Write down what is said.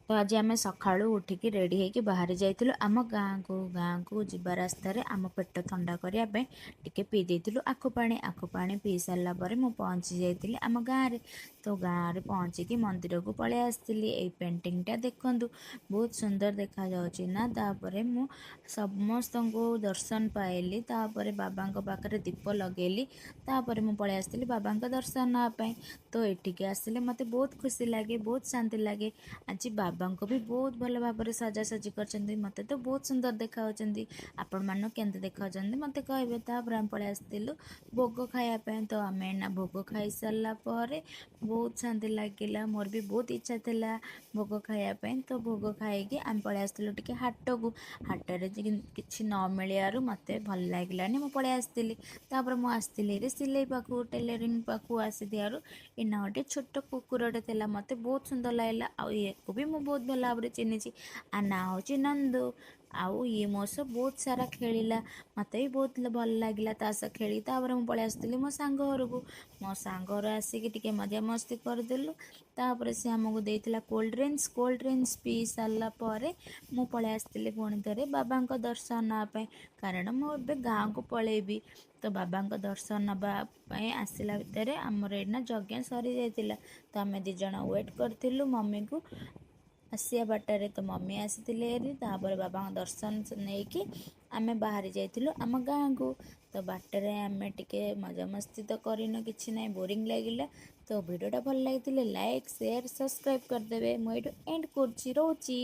ତ ଆଜି ଆମେ ସକାଳୁ ଉଠିକି ରେଡ଼ି ହେଇକି ବାହାରି ଯାଇଥିଲୁ ଆମ ଗାଁକୁ। ଗାଁକୁ ଯିବା ରାସ୍ତାରେ ଆମ ପେଟ ଥଣ୍ଡା କରିବା ପାଇଁ ଟିକେ ପିଇ ଦେଇଥିଲୁ ଆଖୁ ପାଣି। ଆଖୁ ପାଣି ପିଇ ସାରିଲା ପରେ ମୁଁ ପହଞ୍ଚି ଯାଇଥିଲି ଆମ ଗାଁରେ। ତ ଗାଁରେ ପହଞ୍ଚିକି ମନ୍ଦିରକୁ ପଳେଇ ଆସିଥିଲି। ଏଇ ପେଣ୍ଟିଂଟା ଦେଖନ୍ତୁ, ବହୁତ ସୁନ୍ଦର ଦେଖାଯାଉଛି ନା? ତାପରେ ମୁଁ ସମସ୍ତଙ୍କୁ ଦର୍ଶନ ପାଇଲି। ତାପରେ ବାବାଙ୍କ ପାଖରେ ଦୀପ ଲଗେଇଲି। ତାପରେ ମୁଁ ପଳେଇ ଆସିଥିଲି ବାବାଙ୍କ ଦର୍ଶନ ନେବା ପାଇଁ। ତ ଏଠିକି ଆସିଲେ ମୋତେ ବହୁତ ଖୁସି ଲାଗେ, ବହୁତ ଶାନ୍ତି ଲାଗେ। ଆଜି ବାବାଙ୍କୁ ବି ବହୁତ ଭଲ ଭାବରେ ସଜାସଜି କରିଛନ୍ତି। ମୋତେ ତ ବହୁତ ସୁନ୍ଦର ଦେଖାଯାଉଛନ୍ତି। ଆପଣମାନଙ୍କୁ କେମିତି ଦେଖାଯାଉଛନ୍ତି, ମୋତେ କହିବେ। ତାପରେ ଆମେ ପଳେଇ ଆସିଥିଲୁ ଭୋଗ ଖାଇବା ପାଇଁ। ତ ଆମେ ଏଇନା ଭୋଗ ଖାଇସାରିଲା ପରେ ବହୁତ ଶାନ୍ତି ଲାଗିଲା। ମୋର ବି ବହୁତ ଇଚ୍ଛା ଥିଲା ଭୋଗ ଖାଇବା ପାଇଁ। ତ ଭୋଗ ଖାଇକି ଆମେ ପଳେଇ ଆସିଥିଲୁ ଟିକେ ହାଟକୁ। ହାଟରେ କିଛି ନ ମିଳିବାରୁ ମୋତେ ଭଲ ଲାଗିଲାନି, ମୁଁ ପଳେଇ ଆସିଥିଲି। ତାପରେ ମୁଁ ଆସିଥିଲି ଏରେ ସିଲେଇ ପାଖକୁ, ଟେଲରିଂ ପାଖକୁ। ଆସିଥିବାରୁ ଏଇନା ଗୋଟେ ଛୋଟ କୁକୁରଟେ ଥିଲା, ମୋତେ ବହୁତ ସୁନ୍ଦର ଲାଗିଲା। ଆଉ ଇଏକୁ ବି ମୁଁ ବହୁତ ଭଲ ଭାବରେ ଚିହ୍ନିଛି। ଆ ନାଁ ହେଉଛି ନନ୍ଦୁ। ଆଉ ଇଏ ମୋ ସହ ବହୁତ ସାରା ଖେଳିଲା। ମୋତେ ବି ବହୁତ ଭଲ ଲାଗିଲା ତା ସହ ଖେଳି। ତାପରେ ମୁଁ ପଳେଇ ଆସିଥିଲି ମୋ ସାଙ୍ଗ ଘରକୁ। ମୋ ସାଙ୍ଗ ଘର ଆସିକି ଟିକେ ମଜାମସ୍ତି କରିଦେଲୁ। ତାପରେ ସେ ଆମକୁ ଦେଇଥିଲା କୋଲ୍ଡ ଡ୍ରିଙ୍କସ୍। କୋଲ୍ଡ ଡ୍ରିଙ୍କସ୍ ପିଇ ସାରିଲା ପରେ ମୁଁ ପଳେଇ ଆସିଥିଲି ପୁଣି ଥରେ ବାବାଙ୍କ ଦର୍ଶନ ନେବା ପାଇଁ, କାରଣ ମୁଁ ଏବେ ଗାଁକୁ ପଳେଇବି। ତ ବାବାଙ୍କ ଦର୍ଶନ ନେବା ପାଇଁ ଆସିଲା ଭିତରେ ଆମର ଏଇନା ଯଜ୍ଞ ସରିଯାଇଥିଲା। ତ ଆମେ ଦୁଇ ଜଣ ୱେଟ୍ କରିଥିଲୁ ମମିକୁ ଆସିବା ବାଟରେ। ତ ମମି ଆସିଥିଲେ ହେରି। ତାପରେ ବାବାଙ୍କ ଦର୍ଶନ ନେଇକି ଆମେ ବାହାରି ଯାଇଥିଲୁ ଆମ ଗାଁକୁ। ତ ବାଟରେ ଆମେ ଟିକେ ମଜାମସ୍ତି ତ କରିନୁ, କିଛି ନାହିଁ, ବୋରିଂ ଲାଗିଲା। ତ ଭିଡ଼ିଓଟା ଭଲ ଲାଗିଥିଲେ ଲାଇକ୍, ସେୟାର, ସବସ୍କ୍ରାଇବ୍ କରିଦେବେ। ମୁଁ ଏଇଠୁ ଏଣ୍ଡ କରୁଛି, ରହୁଛି।